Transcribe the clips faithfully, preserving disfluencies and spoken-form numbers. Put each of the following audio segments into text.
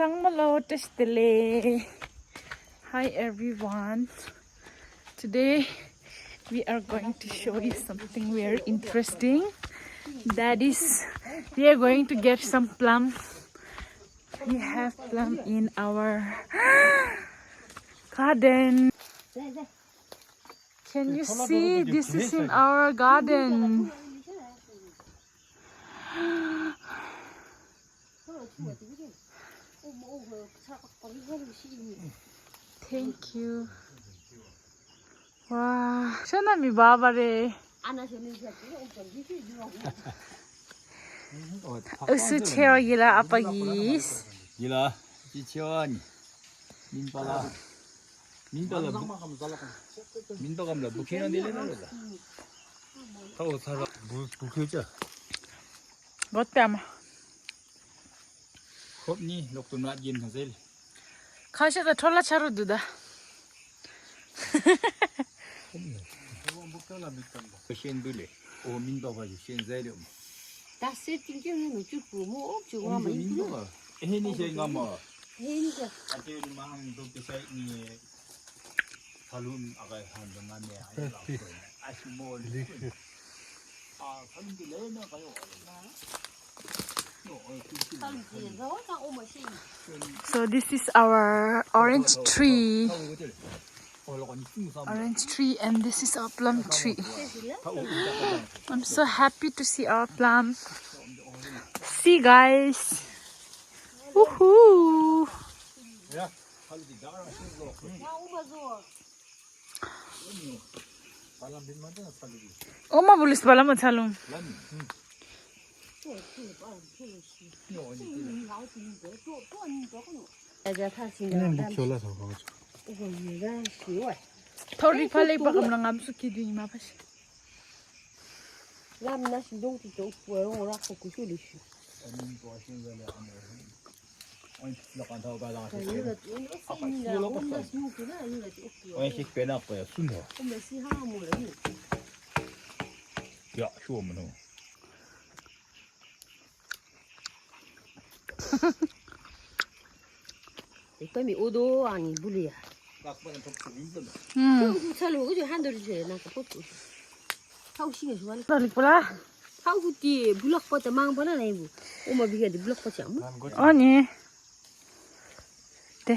ཚང་མ་ལ་བཀྲ་ཤིས་བདེ་ལེགས། Hi everyone. Today we are going to show you something very interesting. That is, we are going to get some plum. We have plum in our garden. Can you see? This is in our garden. Thank you. 와, 셔나미 바바레. ཨུ་སུ་ཆེ་བ་ཡི་ལ་ཨ་པ་གིས། ཡི་ལ་ཅི་ཆེ་བ་ནི། མིན་པ་ལ། མིན་པ་ལ་བུ། མིན་པ་གམ་ལ་བུ་ཁེ་ན་དེ་ལེ་ན་ལ། ཐའོ་ཚ་ར་བུ་བུ་ཁེ་ཅ། བོད་པའི་ཨ་མ། ཁོབ་ནི་ལོག་ཏུ་ནག་རྒྱན་ན་ཟེར། ཁ་ཤས་དང་ཁྲོ་ལ་ཆ་རུ་འདུག་ད། ཤེན་འདུག་ལེ། ཨོ་མིན་པ་བ་ཞིག་ཤེན་ཟེར་ཡོད། ད་སེ་ཏིང་ཀྱང་ནི་ནུ་ཅུ་པུ་མོ་ཨོབ་ཅུ་ང་མ་ཡིན་པུ། ཨེ་ནི་ཤེ་ང་མ། ཧེ་ནི་ཀ། ཨ་ཏེ་ནི་མ་ཧང་འདུག་ཏེ་ཤ་ནི། ས་ལུན་ཨ་ག་ཧང་འདུག་ང་མེ་ཨ་ཡ་ལ་ཨ་ཤི་མོ་ལི། ཨ་ས་ལུན་གི་ལེ་ན་ག་ཡོ། So this is our orange tree. Orange tree, and this is our plum tree. I'm so happy to see our plum. See, guys. Woohoo! ཨོ་མ་བུ་ལིས་པ་ལ་མ་ཚ་ལུང་། ཐོ་རི་ཕ་ལེ་པ་གམ་ལ་ངམ་སུ་ཁི་དུ་ཉི་མ་པ་ཤི། ལམ་ན་ཤི་འདོང་ཏི་ཏོ་བོ་རོ་ར་ཁོ་ཀུ་ཤུ་ལི་ཤུ། ཏ་མི་ཨོ་དོ་ཨ་ནི་བུ་ལི་ཡ། ཁུ་ཚ་ལོ་གི་ཧན་དོ་རི་ཆེ་ན་ཀ་པོ་ཏུ། ཐའུ་ཤི་ངེ་ཞུ་བ་ལི། ལ་ལིག་པ་ལ། ཐའུ་ཧུ་ཏི་བུ་ལག་པ་ཏ་མང་པ་ན་ན་ཡི་བུ། ཨོ་མ་བི་ཧ་ཏི་བུ་ལག་པ་ཅང་མ། ཨ་ནི། དེ།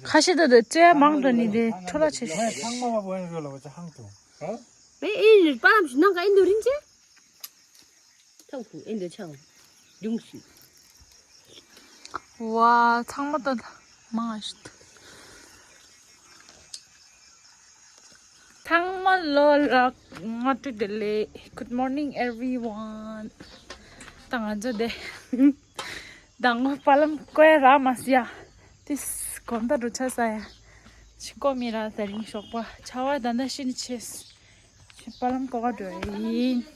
ཁ་ཤས་ད་དེ་ཅེ་མང་དུ་ནི་དེ་ཁྲོ་ལ་ཆེ་ཤོས། ཚང་མ་བ་བོ་ཡང་ཡོད་ལ་བ་ཅ་ཧང་ཏུ། ཧ། བེ་ཨེ་ལི་པ་ལམ་ཤུ་ནང་ག་ཨིན་དུ་རིན་ཅེ། ཐའུ་ཧུ་ཨེ་འདི་ཆང་། ལུང་ཞིག་ཝ་ཚང་མ་ད་མང་ཞིག་ཚང་མ་ལོ་ལགས་ང་ཏུ་དེ་ལེ། Good morning everyone. ད་ང་ཚོ་དེ་ད་ངོ་པ་ལམ་ཀོ་ཡ་ར་མ་སི་ཡ། ཏིས་གོམ་ད་རུ་ཆ་ས་ཡ། ཆི་ཀོ་མི་ར་ད་རིང་ཞོགས་པ་ཆ་བ་ད་ན་ཤི་ནི་ཆེས། པ་ལམ་ཀོ་ག་འགྲོ་ཡིན།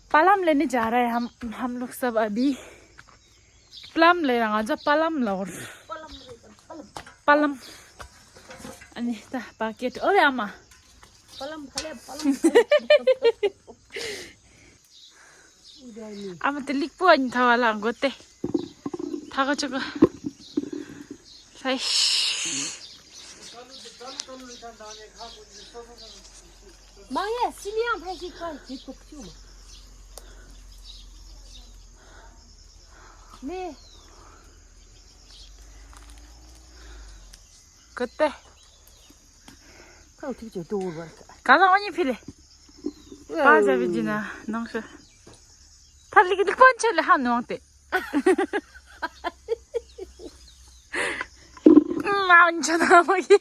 པ་ལམ་ལེ་ནི་ཇ་ར་ཧམ་ཧམ་ལུག་སབ་ཨ་བི། པ་ལམ་ལེ་ར་ང་ཚོ་པ་ལམ་ལ་འོར། པ་ལམ། ཨ་ནི་ད་པ་ཀེ་ཏི་ཨོ་རེ་ཨ་མ། པ་ལམ་ཕ་ལེ་པ་ལམ། ཨ་མ་དེ་ལིག་པོ་ཨ་ནི་ཐ་བ་ལ་མགོ་ཏེ། ཐ་ག་ཅོ་ག་ལྷའི། མ་ཡ་སི་ལི་ཡང་ཕ་ཞིག་ག་ཅི་ཐུབ་ཅུ་མ། མེ། ག་ཏེ། ཁ་ཐུག་ཅོ་ཏོ་བར་ཀ། ག་ལ་ཨོ་ཉི་ཕི་ལེ། པ་ཟ་བི་ཇི་ན་ནང་ཤོ། ཐ་ལིག་ལིག་པོན་ཆེ་ལེ་ཧ་ནོང་ཏེ། མ་འཇོ་ན་མ་གི།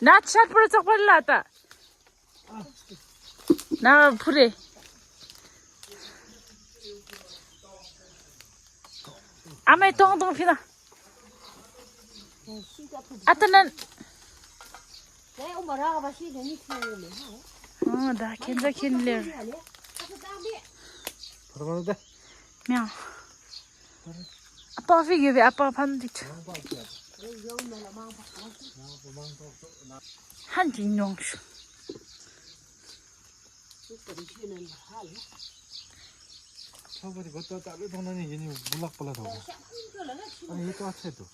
ན་ཆར་པུར་ཙོག་པར་ལ་ཏ། ན་ཕུ་རེ། ཨ་མའི་ཏོང་ཏོང་ཕི་ན། ཨ་ཏ་ནན། ཨོ་ད་ཁྱེད་ཚ་ཁྱེད་ལེར། མྱང་། ཨ་པ་ཕི་གི་བེ་ཨ་པ་ཕན་དིག་ཧན་ཅིག་ཉོང་ཤུ། ཐོག་པ་དེ་གོ་ད་ད་ལོས་ཐོག་ན་ནི་ཡིན་ནི་བུ་ལག་པ་ལ་ཐོག་པ། ཨ་ཡིད་ཏོ་ཨ་ཚད་དུ།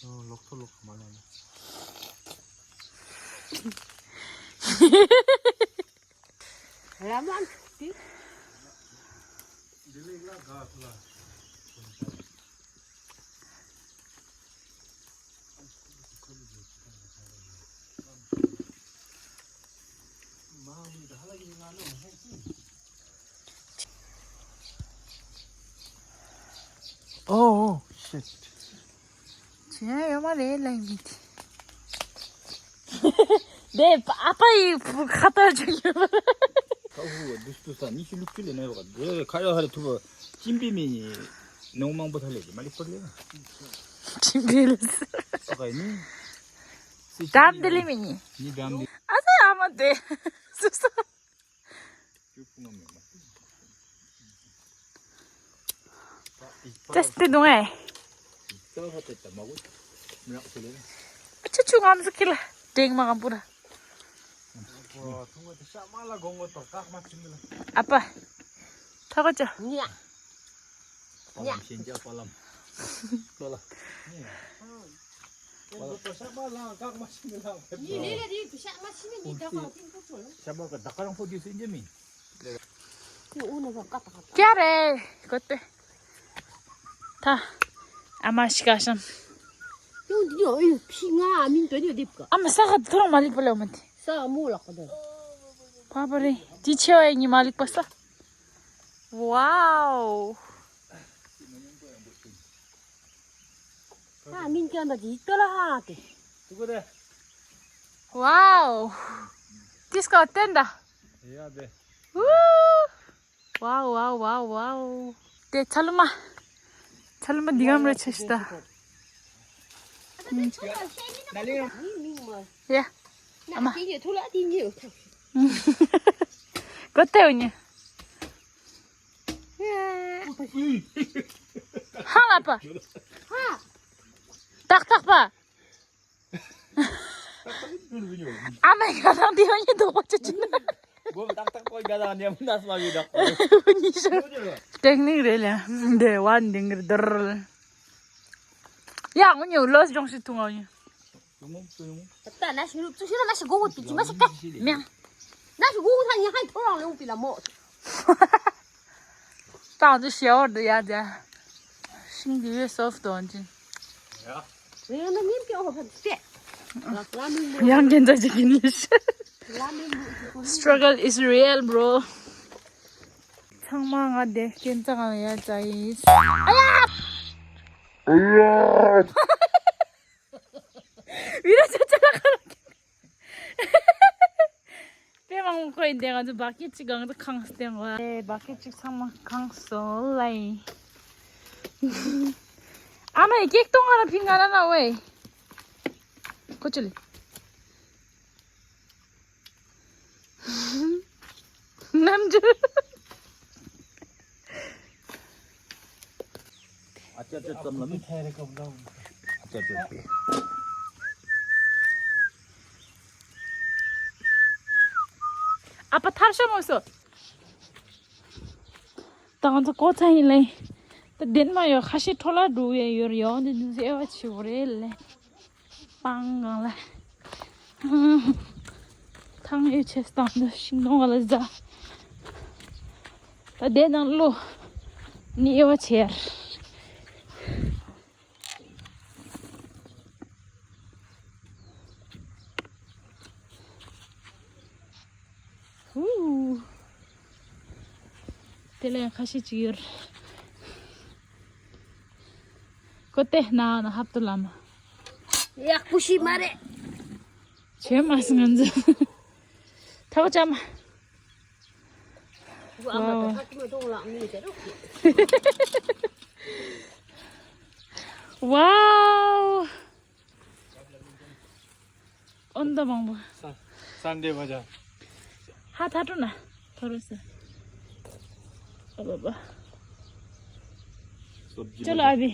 ཨོ་ལོག་ཐོ་ལོག་མ་ལ་ནི། ར་མ་ཏི། འདི་ལེགས་ལ་དགའ་ཁོ་ལ། Oh, oh, shit. ཇི་ཡང་ཡོད་མ་རེད་ལབ་ཡིན། དེ་ཨ་ཕ་ཡི་ཁ་ཏར་ཅིག་ཡོད། ཁ་ཧུ་བ་དུས་དུས་ས་ཉི་ཤུ་ལུག་ཅུ་ལས་ན་ཡོད་ག་དེ་ཁ་ཡོད་ཧ་རེ་ཐུབ་པ་ཅིམ་པི་མི་ནོ་མང་པོ་ཐ་ལེ་མ་ལི་ཁོར་ལེ། ཅིམ་པི་ལེ། ཨ་ག་ནི། དམ་དེ་ལེ་མི་ནི། ནི་དམ་དེ། ཨ་ས་ཨ་མ་དེ། སུ་ས། ཅེས་ཏེ་དུང་ཨེ། ཨ་ཆུ་ཆུ་ང་ཚོ་ཁྱི་ལ་དྲེག་མ་གང་པུ་ར། ཨ་ཕ། ཐོག་ཅོ། ཉ། པ་ལམ་ཞེན་ཅ་པ་ལམ། ལོ་ལ། ཤ་མར་ག་ད་ག་རང་ཕོ་དུས་སེ་འཇེ་མི། ཀྱ་རེ་གོ་ཏེ། ཐ། ཨ་མ་ཤི་ཀ་ཤམ། ཡོང་འདི་ཡོ་ཡོ་ཕི་ང་ཨ་མིན་དོ་ཡོ་དེབ་ག་ཨ་མ་ས་ཁ་ཐོ་རང་མ་ལིག་པ་ལེ་མ་ཏི། ས་མོ་ལག་པ་དོ། པ་པ་རེ། ཏི་ཆེ་བ་ཡ་ཉི་མ་ལིག་པ་ས། Wow. ཨ་མིན་ཀྱང་ད་ཅི་ཏོ་ལ་ཧ་ཏེ། Wow. This got tender. Yeah, de. Woo. Wow, wow, wow, wow. དེ་ཚ་ལུ་མ། ཚ་ལུ་མ་འདི་གམ་རེ་ཆེ་ཤི་ད། ཡ། ཨ་མ། གོ་ཏེ་འུ་ཉི། ཧང་ལ་པ། ཏག་ཏག་པ། ཨ་མའི་ང་རང་འདི་བ་ཉིད་དོག་པ་ཅི་ཅི་ན། ཏེག་ནིག་རེད་ལ། འདི་བ་འདི་ངིར་དར། ཡ་ངུ་ཉོ་ལོས་ལྗོངས་ཤིག་ཐུང་ངུ་ཉོ། ད་ན་ཤི་རུབ་ཙུ་ཤི་ར་ན་ཤི་གོ་གོ་ཏི་ཅི་མ་ཤི་ཀ་མེ། ན་ཤི་གོ་གོ་ཐ་ཉི་ཧའི་ཐོ་རང་ལེའུ་པི་ལ་མོ། ཏང་ཏུ་ཤེའོ་རྡུ་ཡ་ཛ། ཤིང་དེ་བས་སོབ་དོན་ཅིན། ཡང་ན་ཉིན་ཀྱང་ཧོ་ཕ་ཏེ། ཡང་གན་ཛ་ཅིག་གིན་ལི་ཤི། Struggle is real, bro. ཚང་མ་ང་དེ་གན་ཛ་གང་ཡ་ཛ་ཡིན། ཨ་ཡ། བི་ར་ཆ་ཆ་ལ་ཁ་ལ། དཔེ་མང་པོ་ཁོ་ཡིན་ཏེ་ང་ཚོ་བ་ཀེ་ཅིག་གང་དུ་ཁང་སྟེང་བ། ཨེ་བ་ཀེ་ཅིག་ཚང་མ་ཁང་སོང་ལ་ཡིན། ཨ་མ་ཡི་ཀེག་གཏོང་ང་ར་ཕིང་ང་ར་ན་ཝེ། ཁོ་ཅི་ལི། རྣམ་འགྱུར། ཨ་ཅག་ཅག་ཙམ་ལ་མི་ཐའི་རེ་ཀབ་ལ། ཨ་ཅག་ཅག་ཅག་ཨ་ཕ་ཐར་ཤ་མོ་སོ། ད་ང་ཚོ་གོ་ཚ་ཡིན་ལེ། ད་དེན་མ་ཡོད་ཁ་ཤས་འཕྲོ་ལ་འགྲོ་བའི་ཡོད་ཡོད་འདི་འདི་ཨེ་བ་ཆེ་བོ་རེད་ལེ། སྤང་གང་ལ། ཐང་ཡོད་ཆེ་སྟངས་འདི་ཤིང་སྡོང་ག་ལ་ཟ། ད་དེ་ནང་ལོ། ནི་ཨེ་བ་ཆེ་ཡར། ཧུ། དེ་ལས་ཁ་ཤས་ཅིག་ཡོད། ཁོ་དེ་ན་ན་ཧབ་ཏུ་ལམ། ཡག་པོ་ཤི་མ་རེད། ཆེ་མ་སི་ང་ཚོ། ཐག་ཅམ། ཝའོ། ཨོན་ད་མང་པོ། Sunday bazaar. ཧ་ཐ་ཏུ་ན། ཐོ་རུ་སི། ཨ་བ་བ། चलो अभी।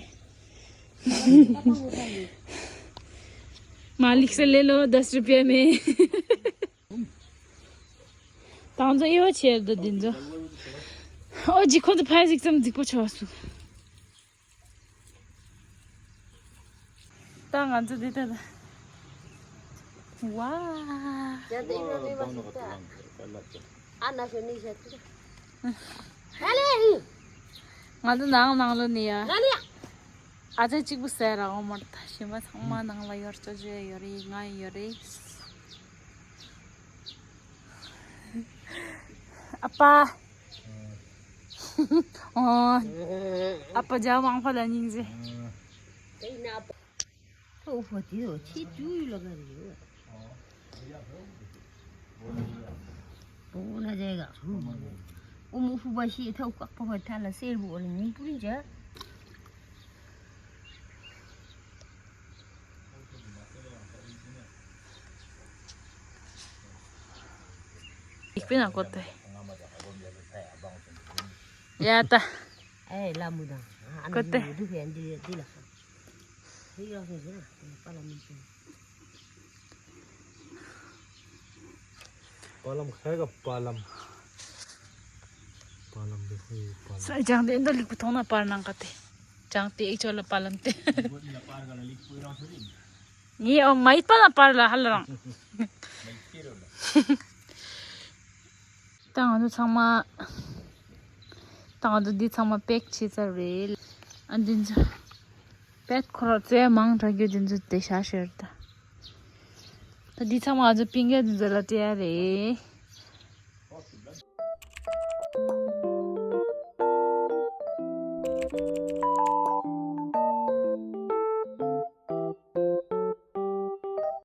मालिक से ले लो दस रुपये में। ད་ང་ཚོ་ཨེ་བ་ཆེར་འདུག་འདི་ཚོ། ཨོ་ཇི་ཁོ་ཚོ་ཕ་ཡ་ཟིག་ཙམ་རྫིག་པོ་ཆགས་སོང་། ད་ང་ཚོ་འདི་ལྟ་ད། ཝ། ཡ་ད་ཡིན་ན་ནི་མ་ཤི་ད། ཨ་ན་ཤོ་ནི་ཤ་ཏི། ཨ་ལེ། ང་ཚོ་ནང་ནང་ལོ་ནི་ཡ། ཨ་ལེ། ཨ་ཅག་གཅིག་པུ་ཟེར་ར་འོ་མར་ད་ཞིམ་པ་ཚང་མ་ནང་ལ་ཡོད། ཅོ་ཅོ་ཡོད་རེད། ང་ཡོད་རེད། ཨ་ཕ། ཨོ། ཨ་ཕ་ཇ་མང་པོ་ལ་སྙིང་རྗེ། ཨོ་ཧོ་དེ་ཆེ་དུས་ལ་ག་རེ་ཡོད། ཨོ་ན་ཇེ་ག་ཨོ་མོ་ཧུ་པ་ཤི་ཐོ་ཀག་པ་པ་ཐ་ལ་སེར་བོ་ལ་ཉིན་པུ་རིན་ཇ། ཡིག་པི་ན་ཀོ་ཏེ། ཡ་ད། ཨེ་ལ་མུ་དང་། ཨ་ནི་ཀོ་ཏེ། འདི་ཕན་འདི་འདི་ལ་ཧ། ཧི་ཡ་ཧི་ཧི་ན་པ་ལ་མི་ཏེ། པ་ལམ་ཧེ་ག་པ་ལམ། པ་ལམ་དེ་ཧུའི་པ་ལམ། ས་ཅང་དེ་འདི་ལིག་པུ་ཐོང་ན་པར་ནང་ག་ཏེ། ཅང་དེ་ཨེ་ཆོ་ལ་པ་ལམ་དེ། ངའི་ཨོ་མ་ཡིད་པ་ལ་པར་ལ་ཧ་ལ་རང་། ད་ང་ཚོ་ཚང་མ། ད་ང་ཚོ་འདི་ཚང་མ་པེག་བྱས་ཚར་རེད། ཨ་འདི་ཚོ། པེག་ཁོ་ར་རྩེ་མང་དྲགས་རྒྱུ་འདི་ཚོ་དེ་བཞག་ཤེར་ད། ད་འདི་ཚང་མ་ང་ཚོ་པིང་ཡ་འདི་ཚོ་ལ་སྤྲད་ཡ་རེད།